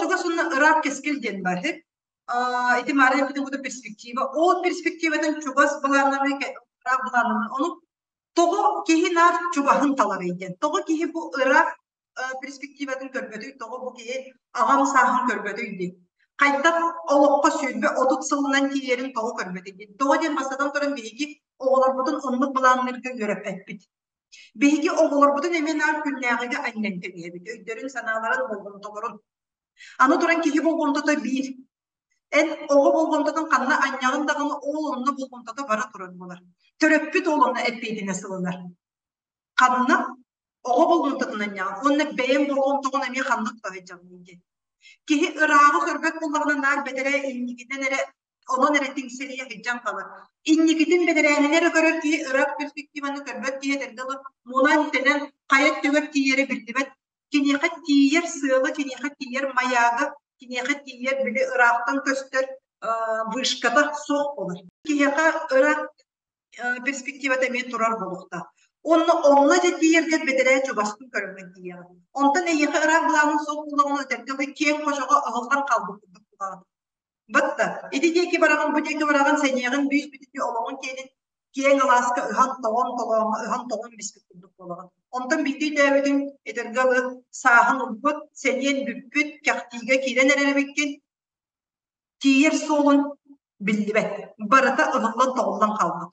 Чугас уонна ыраах кэскил диэн баар. Ити Маарыйа эппитин перспектива. Ол перспективатын чугас былааннаныы, ыраах былааннаныы. Ону тоҕо киһи наар чугаһын таларый диэн. Тоҕо киһи бу ыраах перспективатын көрбөтүй, тоҕо бу киһи аҕам сааһын көрбөтүй диэн. Хайдах олоххо 20-30 сылынан тиийэрин тоҕо көрбөтүй диэн. Тоҕо диэн бастатан туран биһиги оҕолорбутун оннук былаанныырга үөрэппэппит. Биһиги оҕолорбутун эмиэ наар күннээҕигэ анньан кэбиһэбит, өйдөрүн-санааларын, болҕомтолорун. Аны туран киһи болҕомтото биир. Эн оҕо болҕомтотун ханна анньаҕын даҕаны ол онно болҕомтото бара турар буолар. Төрөппүт ол онно эппиэтинэс ылынар. Ханна оҕо болҕомтотун анньаҕын уонна бэйэҥ болҕомтоҕун эмиэ ханна тута сылдьаҕын диэн. Киһи ырааҕы көрбөт буоллаҕына наар бэтэрээ инникитин эрэ онон эрэ тиҥсирийэ сылдьан хаалар. Инникитин бэдэрээһини эрэ көрөр киһи ыраах перспективаны көрбөт киһи этэргэ дылы мунан-тэнэн хайа өттүгэр тиийэрэ биллибэт. Киниэхэ тиийэр сыала, киниэхэ тиийэр майаага, киниэхэ тиийэр били ыраахтан көстөр вышката суох буолар. Киһиэхэ ыраах перспективата эмиэ турар буолуохтаах. Онно онно дьэ тиийэргэр бэтэрээ чугастын көрөҥҥүн тиийэҕин. Онтон эйиэхэ ыраах былааныҥ суох буоллаҕына этэргэ дылы киэҥ хочоҕо ыһыллан хаалбыт курдук буолаҕын. Батта, ити диэки бараҕын, бу диэки бараҕын, сэниэҕин бүүс-бүтүннүү олоҕун киэнин киэҥ алааска ыһан-тоҕон, толооҥҥо ыһан-тоҕон биспит курдук буолаҕын. Онтон биирдэ өйдөөбүтүҥ, этэргэ дылы, сааһын ылбыт, сэниэн бүппүт, кэхтиигэ киирэн эрэр эбиккин, тиийэр суолун биллибэт. Барыта ыһыллан-тоҕуллан хаалбыт.